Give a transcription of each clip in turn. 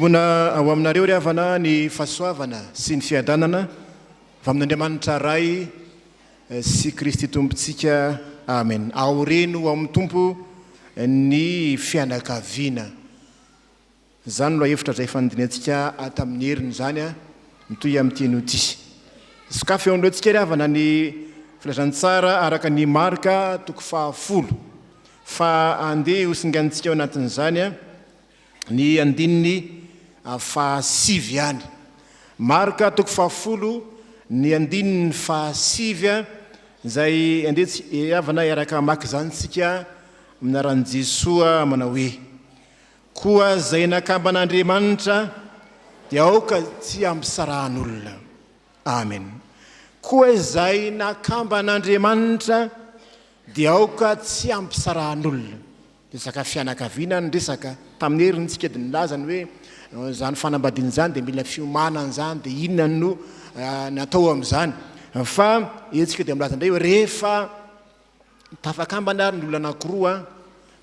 Miombona ao aminareo ry havana ny fahasoavana sy ny fiadanana avy amin'Andriamanitra Ray sy Kristy Tompontsika. Amen. Aoreno ao amin'ny Tompo ny fianakaviana. Izany no lohahevitra izay efa nodinihantsika tamin'ny heriny izany, mitohy amin'ity anio ity. Sokafy eo anoloantsika ry havana ny filazantsara araka ny Marka toko fahafolo. Fa andeha hosinganintsika ao anatin'izany ny andininy fahasivy ihany. Marka toko fahafolo ny andininy fahasivy izay andeha tsy havana hiaraka hamaky izany isika amin'ny anaran'i Jesoa manao hoe. Koa izay nakamban'Andriamanitra dia aoka tsy hampisarahan'olona. Amen. Koa izay nakamban'Andriamanitra dia aoka tsy hampisarahan'olona. Resaka fianakaviana ny resaka. Tamin'ny heriny tsika dia nilaza ny hoe izany fanambadiana izany dia mila fiomanana izany dia inona no natao amin'izany. Fa eto tsika dia milaza indray hoe rehefa Tafakambana ary ny olona anankiroa,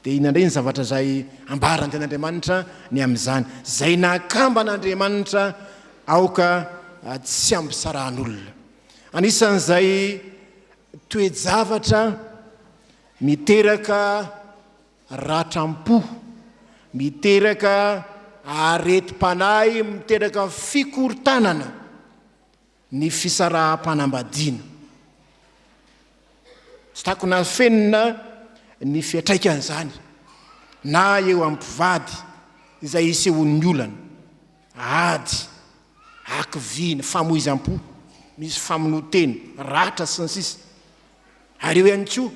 dia inona indray ny zavatra izay ambaran'ny Tenin'Andriamanitra ny amin'izany? Izay nakamban'Andriamanitra aoka tsy hampisarahan'olona. Anisan'izay toe-javatra miteraka ratram-po, miteraka aretim-panahy, miteraka fikorontanana, ny fisaraham-panambadiana. Tsy takona afenina ny fiantraikan'izany na eo amin'ny mpivady izay isehoan'ny olana, ady, hakiviana, famoizam-po, misy famonoan-tena, ratra sy ny sisa Ary eo ihany koa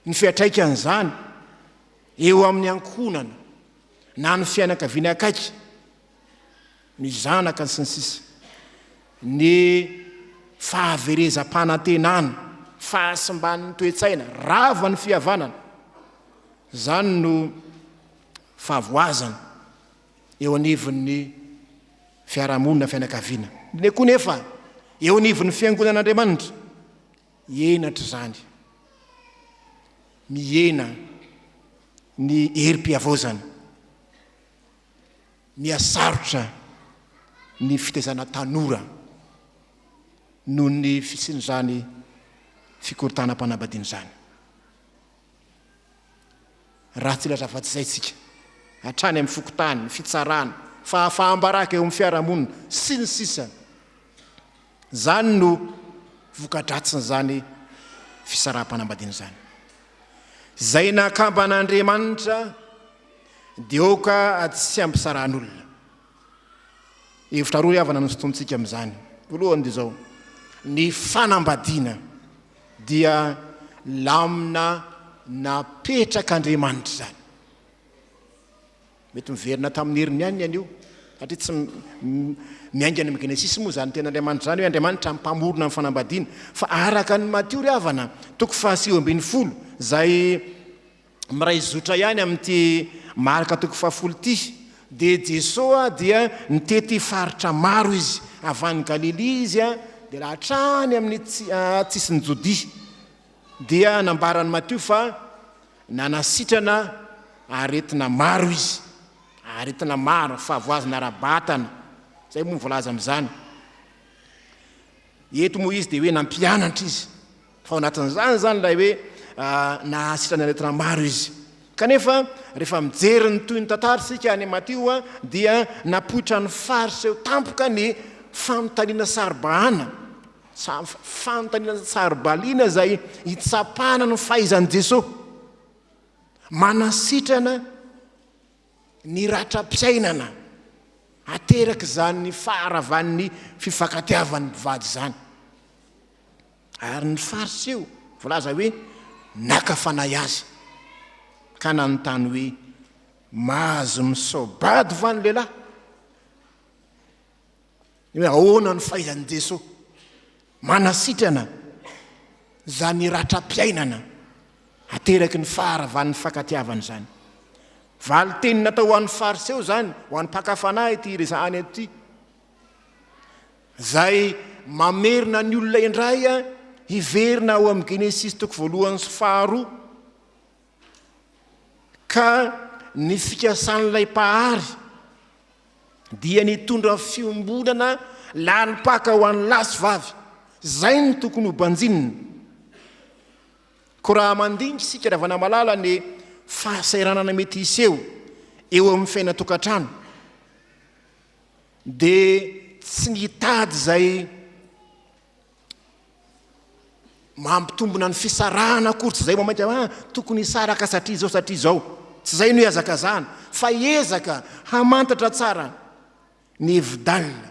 ny fiantraikan'izany eo amin'ny ankohonana na ny fianakaviana akaiky. ny zanaka sy ny sisa Ny fahaverezam-panantenana, fahasimban'ny toe-tsaina, rava ny fihavanana. Izany no fahavoazana eo anivon'ny fiarahamonina, fianakaviana. Indrindra koa nefa eo anivon'ny fiangonan'Andriamanitra, henatra izany, mihena ny herim-pihavaozana. Mihasarotra ny fitaizana tanora noho ny fisian'izany fikorontanam-panambadiana izany. Raha tsy hilaza afa-tsy izay isika, hatrany amin'ny fokontany, ny fitsarana, fahafaham-baraka eo amin'ny fiarahamonina, sy ny sisa Izany no voka-dratsin'izany fisaraham-panambadiana izany. Izay nakamban'Andriamanitra Dia aoka tsy hampisarahan'olona. Hevitra roa ry havana no sintonintsika amin'izany. Voalohany dia izao, ny fanambadiana dia lamina napetrak'Andriamanitra izany. Mety miverina tamin'ny heriny ihany ny anio, satria tsy miainga any amin'ny Genesisy moa izany tenin'Andriamanitra izany hoe Andriamanitra mpamorona ny fanambadiana. Fa araka ny Matio ry havana, toko faha 19, izay Miray zotra ihany amin'ity Marka toko fahafolo ity, dia Jesoa dia nitety faritra maro Izy, avy any Galilia Izy dia hatrany amin'ny tsisin'i Jodia. Dia nambaran'i Matio fa nanasitrana aretina maro Izy, aretina maro, fahavoazana ara-batana, izay moa no voalaza amin'izany. Eto moa Izy dia hoe nampianatra Izy. Fa ao anatin'izany izany ilay hoe nahasitrana aretina maro izy. Kanefa rehefa mijery ny tohin'ny tantara isika any Matio dia napoitran'ny Fariseo tampoka ny fanontaniana saro-bahana, fanontaniana saro-baliana izay hitsapana ny fahaizan'i Jesoa manasitrana ny ratram-piainana aterak'izany faharavan'ny fifankatiavan'ny mpivady izany. Ary ny Fariseo, voalaza hoe naka fanahy azy, ka nanontany hoe, Mahazo misao-bady va ny lehilahy? Ny hoe ahoana no fahaizan'i Jesoa manasitrana izany ratram-piainana ateraky ny faharavan'ny fankatiavana izany. Valin-teny natao ho an'ny Fariseo izany, ho an'ny mpaka fanahy ity resahana eto ity. Izay mamerina ny olona indray hiverina ao amin'ny Genesisy toko voalohany sy faharoa, ka ny fikasan'ilay Mpahary. Dia nitondra fiombonana lalim-paka ho an'ny lahy sy vavy. Izay no tokony ho banjinina. Koa raha mandinika isika ry havana malala ny fahasahiranana mety hiseho eo amin'ny fiainan-tokantrano dia tsy ny hitady izay mampitombina ny fisarahana akory, tsy izay vao mainka ah, tokony hisaraka satria izao satria izao, tsy izay no hihazakazahana fa hiezaka hamantatra tsara ny hevi-dalina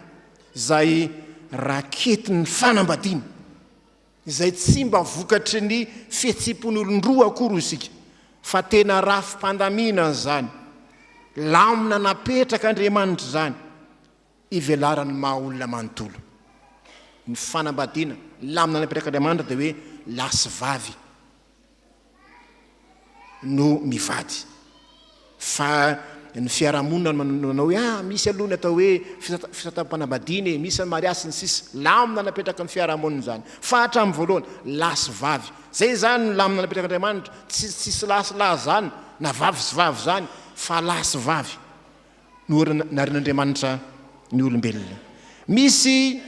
izay raketin'ny fanambadiana, izay tsy mba vokatry ny fihetseham-pon'olon-droa akory hoy isika fa tena rafi-pandaminana izany, lamina napetrak'Andriamanitra izany. Ivelaran'ny maha olona manontolo. Ny fanambadiana, ny lamina napetrak'Andriamanitra dia hoe lahy sy vavy no mivady. Fa ny fiarahamonina no manao hoe ah misy aloha ny atao hoe fisatam-panambadiana e, misy ny mariazy sy ny sisa. Lamina napetraky ny fiarahamonina izany. Fa hatramin'ny voalohany, lahy sy vavy. Izay izany ny lamina napetrak'Andriamanitra. Tsy tsisy lahy sy lahy izany, na vavy sy vavy izany, fa lahy sy vavy. Noharin'Andriamanitra ny olombelona. Misy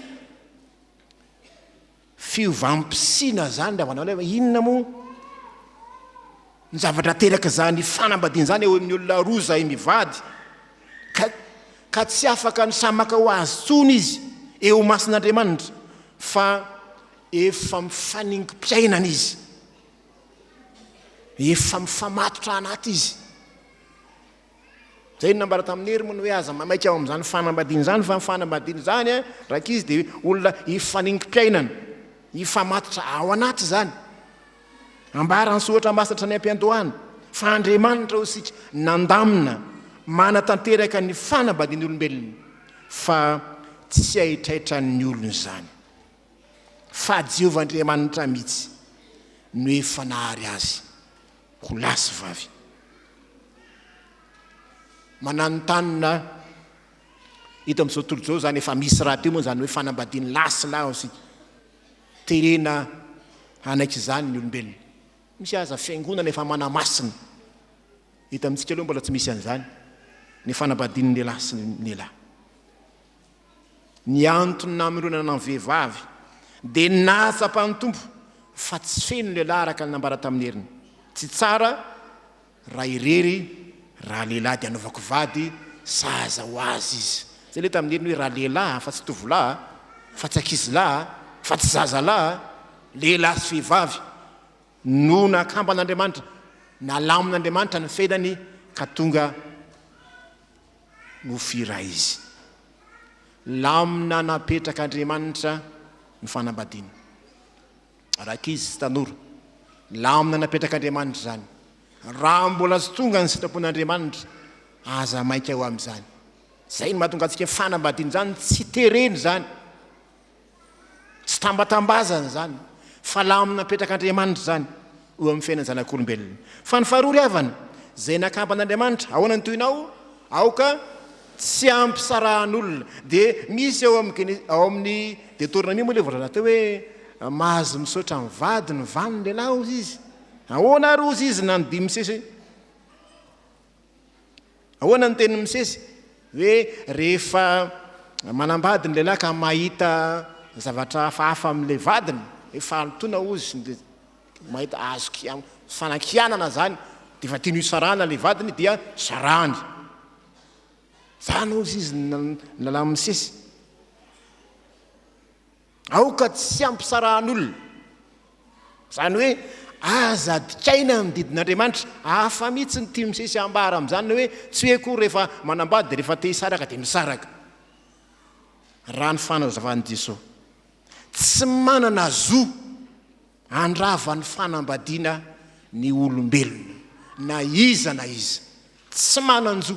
fiovam-pisiana izany raha vao hoe inona moa ny zavatra ateraka izany fanambadiana izany eo amin'ny olona roa izay mivady ka ka tsy afaka nisamaka ho azy intsony izy eo imason'Andriamanitra fa efa mifaningo-piainana izy, efa mifamatotra anaty izy. Izay no nambara tamin'i Hery moa ny hoe aza maimaika ao amin'izany fanambadiana izany fa ny fanambadiana izany rankizy dia olona hifaningo-piainana, hifamatotra ao anaty izany. Ambaran'ny soratra masina hatrany am-piandohana fa Andriamanitra hoy isika nandamina manatanteraka ny fanambadian'ny olombelona fa tsy haitraitran'ny olona izany fa Jehovah Andriamanitra mihitsy no efa nahary azy ho lahy sy vavy. Mananontanona eto amin'izao tontolo izao izany efa misy rahateo moa izany hoe fanambadian'ny lahy sy lahy isika. Terena hanaiky izany ny olombelona. Misy aza fiangonana efa manamasina. Eto amintsika aloha mbola tsy misy an'izany ny fanambadian'ny lehilahy sy ny lehilahy. Ny antony namoronana ny vehivavy dia ny nahatsapan'ny Tompo fa tsy feno lehilahy araka ny nambara tamin'ny heriny. Tsy tsara raha irery raha lehilahy dia anaovako vady sahaza ho azy izy. Zay le tamin'ny heriny hoe raha lehilahy fa tsy tovolahy, fa tsy ankizilahy, fa tsy zazalahy, lehilahy sy vehivavy no nakamban'Andriamanitra, nalamin'Andriamanitra ny fiainany ka tonga nofy iray izy. Lamina napetrak'Andriamanitra ny fanambadiana. Rankizy sy tanora, lamina napetrak'Andriamanitra izany. Raha mbola tsy tonga ny sitrapon'Andriamanitra, aza maika ho amin'izany. Izay no mahatonga antsika fanambadiana izany, tsy terena izany. Tsy tambatambazana izany, fa lamina napetrak'Andriamanitra izany eo amin'ny fiainan'ny zanak'olombelona. Fa ny faharoa ry havana, izay nakamban'Andriamanitra, ahoana ny tohinao? Aoka tsy hampisarahan'olona. Dia misy ao amin'ny Gene, ao amin'ny Deoteronomia moa ilay voalaza teo hoe mahazo misaotra ny vady ny vaniny lehilahy hozy izy. Ahoana ary hozy izy nandidy Mosesy? Ahoana ny tenin'i Mosesy? Hoe rehefa manambady ny lehilahy ka mahita zavatra hafahafa amin'ilay vadiny, hoe fahalotoana hozy, dia mahita azo fanakianana izany, dia efa tiany hosarahana ilay vadiny dia sarahany. Izany hozy izy ny lalàn'i Mosesy. Aoka tsy hampisarahan'olona. Izany hoe aza adikaina ny didin'Andriamanitra. Hafa mihitsy ny tian'i Mosesy hambara amin'izany hoe tsy hoe akory rehefa manambady dia rehefa te hisaraka dia misaraka. Raha ny fanazavan'i Jesoa, tsy manana zo handrava ny fanambadiana ny olombelona na iza na iza. Tsy manan-jo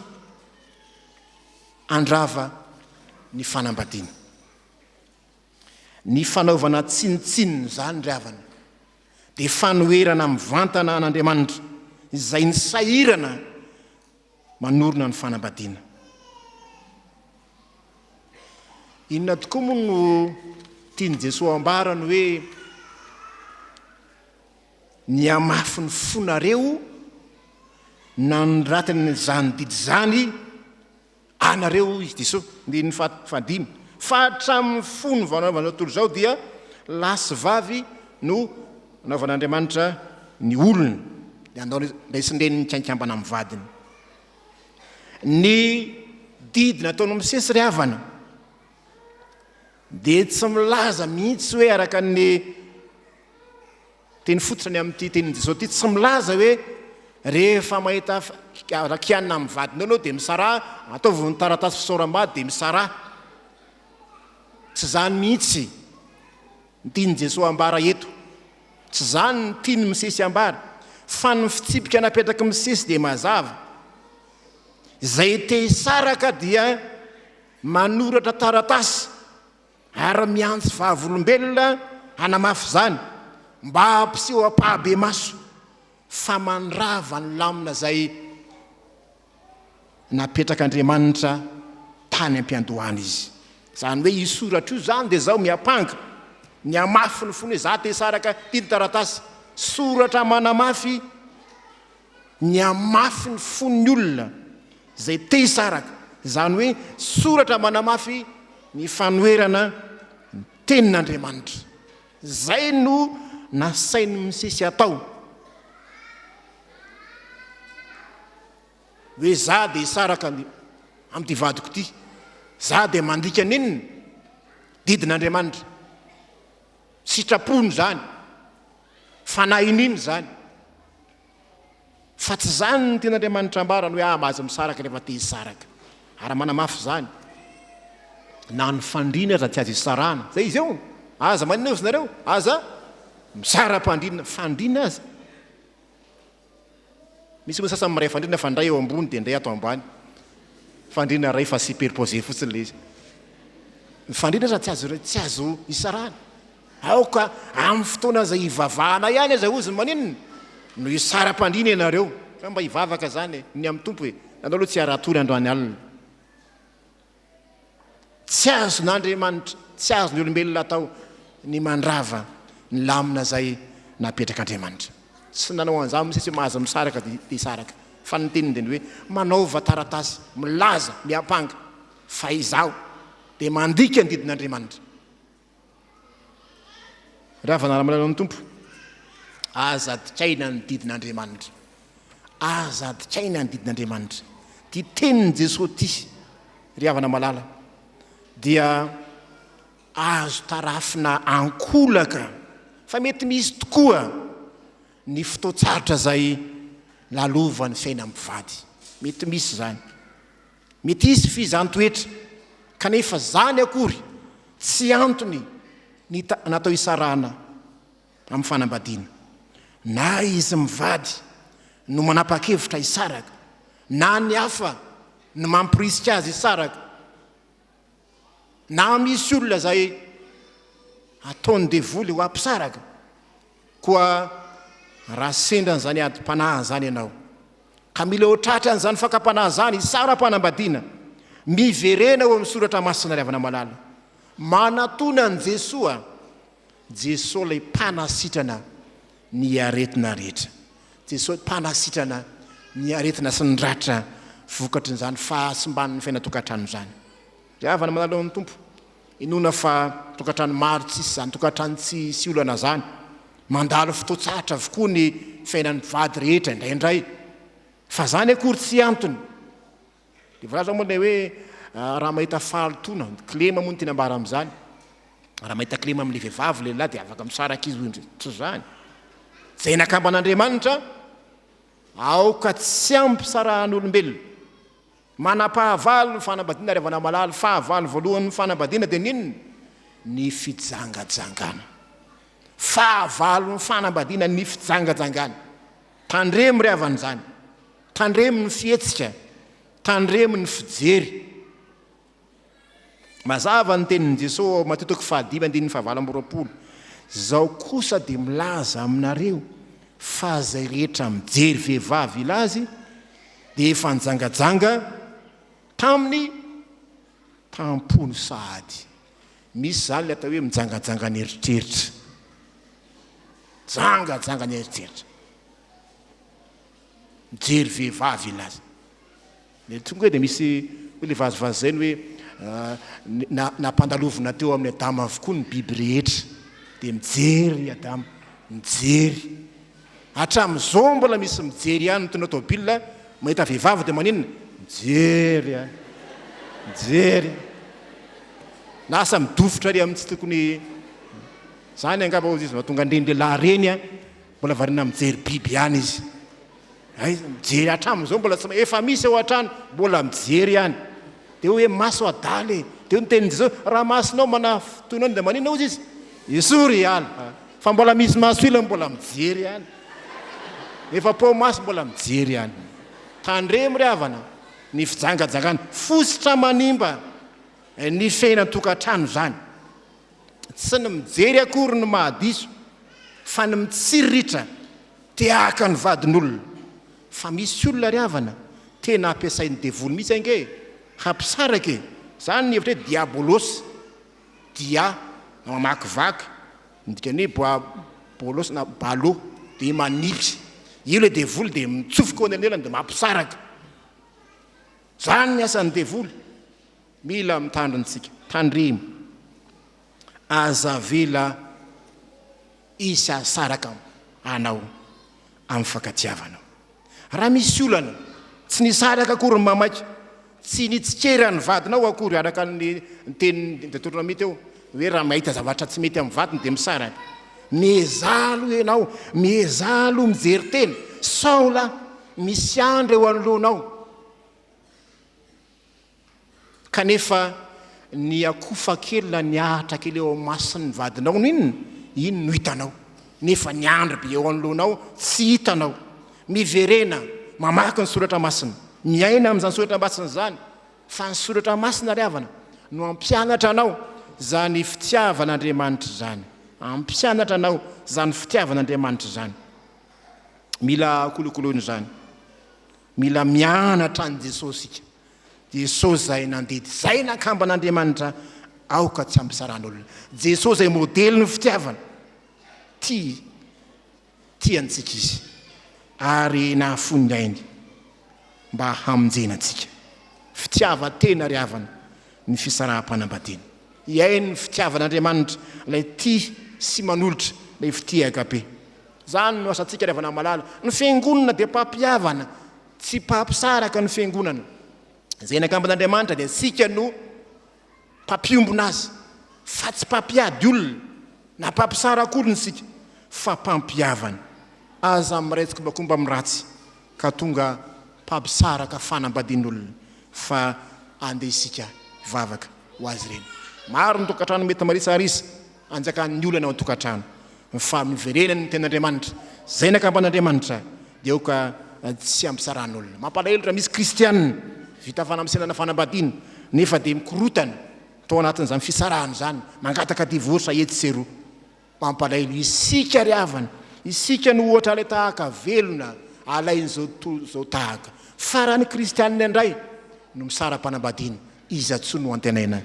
handrava ny fanambadiana. Ny fanaovana tsinontsinona izany ry havana dia fanoherana mivantana an'Andriamanitra izay nisahirana manorina ny fanambadiana. Inona tokoa moa no tian'i Jesoa ambara ny hoe nihamafy ny fonareo nanoratana izany didy izany? Anareo, hoy i Jesoa, andininy fahadimy, fa hatramin'ny fony vao nanaovana izao tontolo izao dia lahy sy vavy no nanaovan'Andriamanitra ny olona, dia andao ray sy ny reniny mikaikambana amin'ny vadiny. Ny didy nataon'i Mosesy ry havana dia tsy milaza mihitsy hoe araka ny Teny fototra ny amin'ity tenin'i Jesoa ity, tsy milaza hoe rehefa mahita kianina amin'ny vadinao ianao dia misaraha, ataovy ny taratasy fisaoram-bady dia misaraha. Tsy izany mihitsy ny tian'i Jesoa ambara eto. Tsy izany ny tian'i Mosesy ambara. Fa ny fitsipika napetrak'i Mosesy dia mazava. Izay te hisaraka dia manoratra taratasy. ary miantso vavolombelona hanamafy izany mba hampiseho ampahabemaso fa mandrava ny lamina izay napetrak'Andriamanitra tany am-piandohana izy. Izany hoe io soratra io izany dia izao miampanga ny hamafy ny fony hoe za te hisaraka, ity ny taratasy. Soratra manamafy ny hamafy ny fon'ny olona izay te hisaraka, izany hoe soratra manamafy ny fanoherana ny tenin'Andriamanitra. Izay no nasain'i Mosesy atao. Hoe za dia hisaraka amin'ity vadiko ity. Za dia mandika n'inona? Didin'Andriamanitra. Sitrapony izany. Fanahin'iny izany. Fa tsy izany no tian'Andriamanitra ambara ny hoe ah mahazo misaraka rehefa te hisaraka. Ary manamafy izany. Na ny fandriana aza tsy azo isarahana. Zay izy eo. Aza maninona ozy nareo? Aza misara-pandriana. Fandriana aza. Misy moa sasany miray fandriana fa ndray eo ambony dia ndray ato ambany. Fandriana iray fa superposé fotsiny ilay izy. Ny fandriana aza tsy azo tsy azo isarahana. Aoka amin'ny fotoana izay hivavahana ihany aza hozy ny maninona no hisara-pandriana ianareo. Fa mba hivavaka izany e, ny amin'ny Tompo e. Ianao aloha tsy hiara-hatory androany alina. Tsy azon'Andriamanitra, tsy azon'ny olombelona atao ny mandrava ny lamina izay napetrak'Andriamanitra. Tsy nanao an'izany Mosesy hoe mahazo misaraka dia hisaraka. Fa ny teniny dia ny hoe manaova taratasy milaza, miampanga fa izaho dia mandika ny didin'Andriamanitra. Ry havana ara-malalao ny Tompo, aza adikaina ny didin'Andriamanitra. Aza adikaina ny didin'Andriamanitra. Ity tenin'i Jesoa ity, ry havana malala, dia azo tarafina ankolaka fa mety misy tokoa ny fotoan-tsarotra izay lalovan'ny fiainan'ny mpivady. Mety misy izany. Mety hisy fihizan-toetra, kanefa izany akory tsy antony ny natao hisarahana amin'ny fanambadiana. Na izy mivady no manapa-kevitra hisaraka, na ny hafa no mamporisika azy hisaraka, na misy olona izay ataon'ny devoly ho hampisaraka. Koa raha sendra an'izany adim-panahy izany ianao, ka mila ho tratra an'izany fakam-panahy izany, hisara-panambadiana, miverena ao amin'ny Soratra Masina ry havana malala. Manatona an'i Jesoa, Jesoa ilay mpanasitrana ny aretina rehetra. Jesoa mpanasitrana ny aretina sy ny ratra vokatrin'izany fahasimban'ny fiainan-tokantrano izany. Ry havana malala ao amin'ny Tompo, inoana fa tokantrano maro tsisy izany tokantrano tsy hisy olana izany. Mandalo fotoan-tsarotra avokoa ny fiainan'ny mpivady rehetra indraindray. Fa izany akory tsy antony. Dia voalaza moa ilay hoe raha mahita fahalotoana, kilema moa no tiana ambara amin'izany. Raha mahita kilema amin'ilay vehivavy ilay lehilahy dia afaka misaraka izy hoy indry. Tsy izany. Izay nakamban'Andriamanitra, aoka tsy ampisarahan'olombelona. Manam-pahavalo ny fanambadiana ry havana malala. Fahavalo voalohan'ny fanambadiana dia ny inona? Ny fijangajangana. Fahavalon'ny fanambadiana ny fijangajangana. Tandremo ry havana izany. Tandremo ny fihetsika. Tandremo ny fijery. Mazava ny tenin'i Jesoa ao Matio toko fahadimy andininy fahavalo amby 20. Izao kosa dia milaza aminareo fa izay rehetra mijery vehivavy hilazy dia efa nijangajanga taminy tam-pony sahady. Misy izany ilay atao hoe mijangajanga ny eritreritra. Mijangajanga ny eritreritra. Mijery vehivavy hilaza. Dia tonga dia misy Hoy ilay vazivazy izay ny hoe nampandalovina teo amin'i Adama avokoa ny biby rehetra. Dia mijery i Adama, mijery. Hatramin'izao mbola misy mijery ihany mitondra tôbila, mahita vehivavy dia maninona? Mijery ihany. Mijery. Lasa midofotra ary amin'ny tsy tokony izany angamba hozy izy mahatonga an'ireny lehilahy ireny an, mbola variana mijery biby ihany izy. Aiza, mijery hatramin'izao mbola tsy efa misy ao an-trano mbola mijery ihany. Dia hoe maso adala e. Dia hoy ny tenin'i Jesosy, raha masonao manafintohina anao dia maninona hozy izy? Esory hiala. Fa mbola misy maso ila mbola mijery ihany. Efa pao maso mbola mijery ihany. Tandremo ry havana ny fijangajangana. Fositra manimba ny fiainan-tokantrano izany. Tsy ny mijery akory no mahadiso fa ny mitsiriritra te haka ny vadin'olona. Fa misy olona ry havana tena ampiasain'ny devoly mihitsy ange e! Hampisaraka e! Zany ny hevitra hoe diabolos, dia na mamakivaky, ny dikan'ny hoe boa bolos na balo dia manipy. Io ilay devoly dia mitsofoka eo anelanelan dia mampisaraka. Zany ny asan'ny devoly. Mila mitandrina isika. Tandremo. Aza avela hisy hahasaraka anao amin'ny fankatiavanao. Raha misy olana, tsy nisaraka akory ny mamaika, tsy nitsikera ny vadinao akory, araka ny tenin'i Deuteronomie teo, hoe raha mahita zavatra tsy mety amin'ny vadiny dia misaraka. Miezaha aloha ianao, miezaha aloha mijery tena, sao lahy misy andry eo anoloanao. Kanefa ny akofa kely na ny ahitra kely eo amin'ny mason'ny vadinao no inona? Iny no hitanao. Nefa ny andry be eo anoloanao tsy hitanao. Miverena mamaky ny soratra masina. Miaina amin'izany soratra masina izany. Fa ny soratra masina ry havana no hampianatra anao izany fitiavan'Andriamanitra izany. Hampianatra anao izany fitiavan'Andriamanitra izany. Mila kolokoloina izany. Mila mianatra an'i Jesosy isika. Jesosy izay nandidy, izay nakamban'Andriamanitra, aoka tsy hampisaran'olona. Jesosy izay modelin'ny fitiavana, tia, tia antsika Izy, ary nahafoy ny ainy mba hamonjena antsika. Fitiavan-tena ry havana ny fisaraham-panambadiana. Hiaino ny fitiavan'Andriamanitra, ilay tia sy manolotra, ilay fitia agape. Izany no asantsika ry havana malala. Ny fiangonana dia mpampihavana, tsy mpampisaraka ny fiangonana. Izay nakamban'Andriamanitra dia isika no mpampiombona azy, fa tsy mpampiady olona na mpampisaraka olona isika, fa mpampihavana. Aza miray tsikombakomba amin'ny ratsy ka tonga mpampisaraka fanambadian'olona, fa andeha isika hivavaka ho azy ireny. Maro ny tokantrano mety marisarisa. Anjakan'ny olana ao an-tokantrano. Ny fahaverenany ny tenin'Andriamanitra, izay nakamban'Andriamanitra, dia aoka tsy hampisaran'olona. Mampalahelo raha misy kristiana vita fanamsinana fanambadiana nefa dia mikorotana tao anatin'izany fisarahana izany, mangataka divorce etsy sy eroa. Mampalahelo. Isika ry havana, isika no ohatra alain-tahaka velona alain'izao tontolo izao tahaka. Fa raha ny kristiana indray no misara-panambadiana, iza intsony no antenaina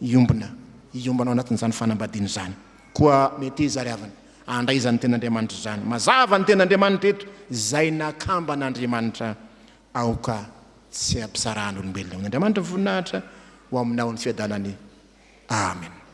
hiombona, hiombona ao anatin'izany fanambadiana izany. Koa meteza ry havana, handray izany tenin'Andriamanitra izany. Mazava ny tenin'Andriamanitra eto, izay nakamban'Andriamanitra aoka tsy hampisarahan'olombelona. Ho an'Andriamanitra ny voninahitra, ho aminao ny fiadanany. Amen.